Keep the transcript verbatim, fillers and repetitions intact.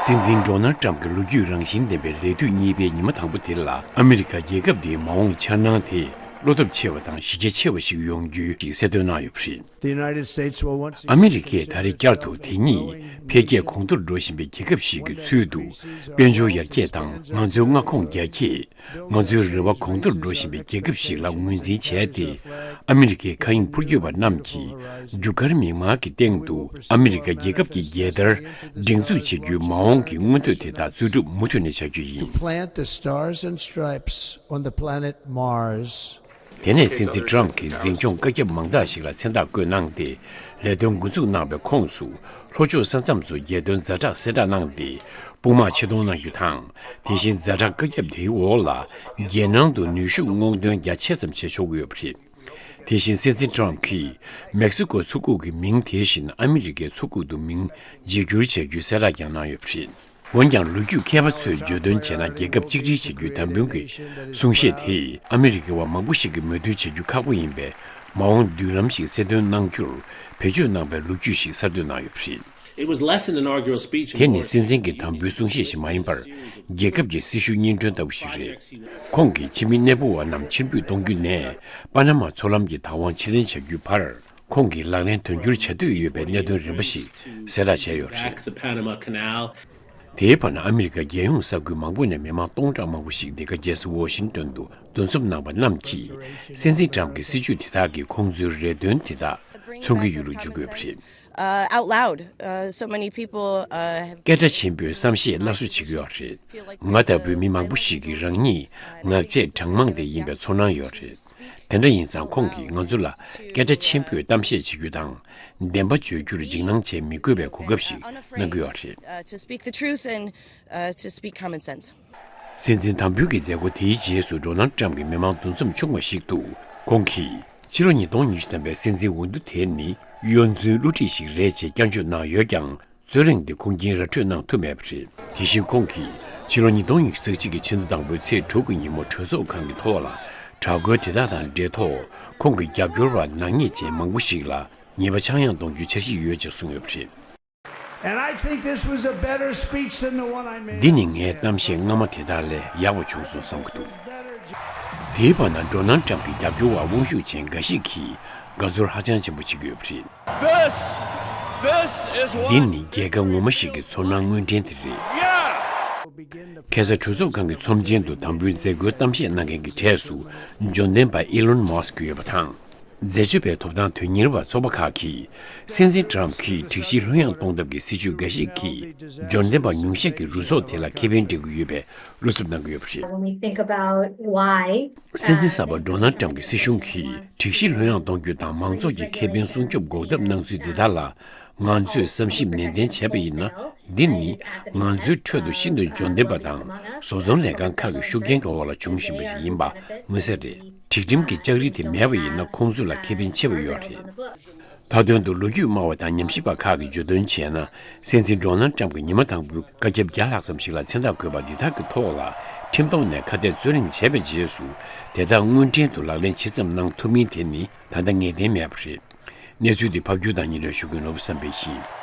སྲིད་འཛིན་ཌོ་ནལ་ཏྲམ་གྱི་ལོ་རྒྱུས་རང་བཞིན་ལྡན་པའི་ལས་དུས་གཉིས་པའི་ཉི་མ་དང་པོ་དེ་ལ། ཨ་མི་རི་ཀ་རྒྱལ་ཁབ་དེའི་མ་འོངས་འཆར་སྣང་དེ་བློ་སྟོབས་ཆེ་བ་དང་གཞི་རྒྱ་ཆེ་བ་ཞིག་ཡོང་རྒྱུའི་ཞིག་གསལ་སྟོན་གནང་ཡོད་པ་རེད། The United States will once ཨ་མི་རི་ཀས་ད་རེས་བསྐྱར་དུ་དེ་ཉིད་འཕེལ་རྒྱས་གོང་མཐོར་འགྲོ་བཞིན་པའི་རྒྱལ་ཁབ་ཞིག་གི་ཚུལ་དུ། དཔལ་འབྱོར་ཡར་རྒྱས་དང་ང་ཚོའི་མངའ་ཁོངས་རྒྱ་སྐྱེད། ང་ཚོའི་རེ་བ་གོང་མཐོར་འགྲོ་བཞིན་པའི་རྒྱལ་ཁབ་ཞིག་ལ་ངོས་འཛིན་བྱས་ཏེ། ཨ་མི་རི་ཀའི་མཁའ་དབྱིངས་འཕུར་སྐྱོད་པ་རྣམས་ཀྱིས་རྒྱུ་སྐར་མིག་དམར་གྱི་སྟེང་དུ་ཨ་མི་རི་ཀ་རྒྱལ་ཁབ་ཀྱི་རྒྱལ་དར་སྒྲེང་འཛུགས་བྱེད་རྒྱུའི་མ་འོངས་ཀྱི་མངོན་འདོད་དེ་དག་འཛུལ་སྒྲུབ་མུ་མཐུད་ནས་བྱ་རྒྱུ་ཡིན། Plant the Stars and Stripes on the planet Mars. དེ་ནས་སྲིད་འཛིན་ཊམ་གྱིས་འཛིན་སྐྱོང་བཀའ་ཁྱབ་མང་དག་ཞིག་ལ་མཚན་རྟགས་བཀོད་གནང་སྟེ། ལས་དོན་འགོ་འཛུགས་གནང་བའི་ཁོངས་སུ། ལྷོ་ཕྱོགས་ས་མཚམས་སུ་རྒྱལ་དོན་ཛ་དྲག་གསལ་བསྒྲགས་གནང་སྟེ། དཔུང་དམག་ཆེད་གཏོང་གནང་རྒྱུ་དང་། དེ་བཞིན་ཛ་དྲག་བཀའ་ཁྱབ་དེའི་འོག་ལ། རྒྱལ་ནང་དུ་ནུས་ཤུགས་སྔོག་འདོན་རྒྱ་ཆེ་ཙམ་བྱེད་ཆོག་གི་ཡོད་པ་རེད། དེ་བཞིན་སྲིད་འཛིན་ཊམ་གྱིས། མེག་སི་ཀོ་མཚོ་ཁུག་གི་མིང་དེ་བཞིན་ཨ་མི་རི་ཀའི་མཚོ་ཁུག་ཏུ་མིང་བརྗེ་བསྒྱུར་བྱ་རྒྱུའི་གསལ་བསྒྲགས་ཀྱང་གནང་ཡོད་པ་རེད། འོན་ཀྱང་། ལོ་རྒྱུས་མཁས་པ་ཚོས་བརྗོད་དོན་བྱས་ན། རྒྱལ་ཁབ་གཅིག་སྒྲིལ་བྱེད་རྒྱུའི་དམ་འབུལ་གྱི་གསུང་བཤད་དེས་ཨ་མི་རི་ཀ་བ་མང་པོ་ཞིག་གིས་མོས་མཐུན་བྱེད་རྒྱུ་ཁག་པོ་ཡིན་པས། མ་འོངས་མདུན་ལམ་ཞིག་གསལ་སྟོན་གནང་རྒྱུར་བེད་སྤྱོད་གནང་པའི་ལོ་རྒྱུས་ཤིག་གསར་གཏོད་གནང་ཡོད་པ་རེད། It was less an inaugural speech and དེ་ནི་more སྲིད་འཛིན་གྱི་དམ་འབུལ་གསུང་བཤད་ཞིག་མ་ཡིན་པར། རྒྱལ་ཁབ་ཀྱི་སྲི་ཞུ་སྙན་སྒྲོན་ལྟ་བུ་ཞིག་རེད། ཁོང་གིས་ཕྱི་མི་གནས་སྤོ་བ་རྣམས་ཕྱིར་འབུད་གཏོང་རྒྱུ་ནས། པ་ན་མ་མཚོ་ལམ་གྱི་བདག་དབང་ཕྱིར་ལེན་བྱ་རྒྱུའི་བར། ཁོང་གིས་ལག་ལེན་དོན་འཁྱོལ་བྱ་འདོད་ཡོད་པའི་གནད་དོན་རིམ་པ་ཞིག་གསལ་བསྒྲགས་བྱས་ཡོད་རེད། Back the Panama Canal. དེའི་བར་ན། ཨ་མི་རི་ཀ་རྒྱལ་ཡོངས་ས་ཁུལ་མང་པོ་ནས་མི་མང་སྟོང་ཕྲག་མང་པོ་ཞིག་འདི་ག་རྒྱལ་ས་ཝོ་ཤིང་ཏོན་དུ་འདུ་འཛོམས་གནང་པ་རྣམས་ཀྱིས། སྲིད་འཛིན་ཊམ་གྱི་སྲིད་ཇུས་དེ་དག་གིས་ཁོང་ཚོའི་རེ་འདུན་དེ་དག་མཚོན་གྱི་ཡོད་ལུགས་བརྗོད་ཀྱི་ཡོད་པ་རེད། Uh, out loud. Uh, so many people uh, have སྐད་སྒྲ་ཆེན་པོས་བསམ་ཤེས་སླར་གསོ་བྱེད་ཀྱི་ཡོད་རེད། ང་ལྟ་བུའི་མི་མང་པོ་ཞིག་གིས་རང་ཉིད་ངག་བཅད་གྲངས་མང་དེ་ཡིན་པའི་ཚོར་སྣང་ཡོད་རེད། དེ་འདྲ་ཡིན་ཙང་། ཁོང་གིས་ང་ཚོ་ལ་སྐད་སྒྲ་ཆེན་པོས་གཏམ་བཤད་བྱེད་རྒྱུ་དང་། བདེན་པ་བརྗོད་རྒྱུར་འཇིགས་སྣང་བྱེད་མི་དགོས་པའི་གོ་སྐབས་ཤིག་གནང་གི་ཡོད་རེད། Uh, to speak the truth and uh, to speak common sense. སྲིད་འཛིན་དམ་འབུལ་གྱི་མཛད་སྒོ་དེའི་རྗེས་སུ། ཌོ་ནལ་ཏྲམ་གྱི་མི་མང་འདུ་འཛོམས་བྱུང་བ་ཞིག་ཏུ། ཁོང་གིས། ཕྱི་ལོ་ཉིས་སྟོང་ཉི་ཤུ་ཐམ་པའི་སྲིད་འཛིན་འོས་བསྡུ་དེ་ནི། གཡོ་རྫུན་བསླུ་བྲིད་ཞིག་རེད་ཅེས་བསྐྱར་བརྗོད་གནང་ཡོད་ཀྱང་། རྩོད་རིང་དེ་ཁུངས་སྐྱེལ་ར་འཕྲོད་གནང་ཐུབ་མེད་པ་རེད། དེ་བཞིན་ཁོང་གིས། ཕྱི་ལོ་ཉིས་སྟོང་ཉི་ཤུ་རྩ་གཅིག་གི་ཕྱི་ཟླ་དང་པོའི་ཚེས་དྲུག་གི་ཉིན་མོ་གྲོས་ཚོགས་ཁང་གི་ཐོག་ལ། དྲག་རྒོལ་དེ་དག་དང་འབྲེལ་ཐོག་ཁོང་གི་རྒྱབ་སྐྱོར་བ་ནག་ཉེས་ཅན་མང་པོ་ཞིག་ལ། ཉེས་པ་ཆག་ཡང་གཏོང་རྒྱུའི་འཆར་གཞི་ཡོད་ཅེས་གསུངས་ཡོད་པ་རེད། And I think this was a better speech than the one I made. འདི་ནི་ངའི་གཏམ་བཤད་སྔ་མ་དེ་དག་ལས་ཡག་པ་བྱུང་སོང་བསམ་གྱི་འདུག་དེའི་བར་ན། ཌོ་ནལ་ཏྲམ་གྱི་རྒྱབ་སྐྱོར་བ་དབང་ཤུགས་ཅན་འགའ་ཞིག་གིས་དགའ་ཚོར་ཧ་ཅང་ཆེན་པོ་བྱེད་ཀྱི་ཡོད་པ་རེད། This, this is what འདི་ནི་རྒྱལ་ཁ་ངོ་མ་ཞིག་གི་ཚོར་སྣང་དངོས་འབྲེལ་དེ་རེད། Yeah. ཁ་སང་གྲོས་ཚོགས་ཁང་གི་ཚོམས་ཆེན་དུ་དམ་འབུལ་མཛད་སྒོའི་གཏམ་བཤད་གནང་མཁན་གྱི་གྲས་སུ། འབྱོར་ལྡན་པ་ཨི་ལོན་མཱ་སྐ་ཡོད་པ་དང་། འཛད་སྤྱོད་པའི་ཐོབ་ཐང་དོན་གཉེར་བ་ཚོགས་པ་ཁག་གིས། སྲིད་འཛིན་ཏྲམ་གྱིས་སྒྲིག་གཞི་ལྷོད་ཡངས་གཏོང་ཐབས་ཀྱི་སྲིད་ཇུས་འགའ་ཞིག་གིས། འབྱོར་ལྡན་པ་ཉུང་ཤས་ཀྱི་རུ་ཚོགས་དེ་ལ་ཁེ་ཕན་སྤྲད་ཀྱི་ཡོད་པའི་བློ་འཚབ་གནང་གི་ཡོད་པ་རེད། When we think about why, སྲིད་འཛིན་གསར་པ་ཌོ་ནལ་ཏྲམ་གྱི་སྲིད་གཞུང་གིས་སྒྲིག་གཞི་ལྷོད་ཡངས་གཏོང་རྒྱུ་དང་མང་ཚོགས་ཀྱི་ཁེ་ཕན་སྲུང་སྐྱོབ་འགོག་ཐབས་གནང་ཚུལ་འདི་དག་ལ། ང་ཚོས་བསམ་ཞིབ་ནན་ཏན་བྱས་པ་ཡིན་ན། འདི་ནི་ང་ཚོའི་ཁྲོད་དུ་ཤིན་ཏུ་འབྱོར་ལྡན་པ་དང་བཟོ་ཚོང་ལས་ཁང་ཁག་གི་ཤུགས་རྐྱེན་གྱི་འོག་ལ་བྱུང་བཞིན་པ་ཞིག་ཡིན་པ་མངོན་གསལ་རེད། སྒྲིག་ཁྲིམས་ཀྱི་ལྕགས་རི་དེ་མེད་པ་ཡིན་ན། ཁོང་ཚོ་ལ་ཁེ་ཕན་ཆེ་བ་ཡོད་རེད། མཐའ་དོན་དུ། ལོ་རྒྱུས་སྨྲ་བ་དང་ཉམས་ཞིབ་པ་ཁག་གིས་བརྗོད་དོན་བྱས་ན། སྲིད་འཛིན་ཌོ་ནལ་ཏྲམ་གྱིས་ཉི་མ་དང་པོའི་བཀའ་ཁྱབ་བརྒྱ་ལྷག་ཙམ་ཞིག་ལ་མཚན་རྟགས་བཀོད་པ་འདི་དག་གི་ཐོག་ལ། ཁྲིམས་ཐོག་ནས་ཁ་གཏད་རྩོད་གླེང་བྱས་པའི་རྗེས་སུ། དེ་དག་དངོས་འབྲེལ་དུ་ལག་ལེན་ཇི་ཙམ་གནང་ཐུབ་མིན་དེ་ནི་ད་ལྟ་ངེས་གཏན་མེད་པ་རེད། གནས་ཚུལ་འདི་ཕབ་སྒྱུར་དང་སྙན་སྒྲོན་ཞུ་མཁན་ནོར་བུ་བསམ་འཕེལ་ཡིན།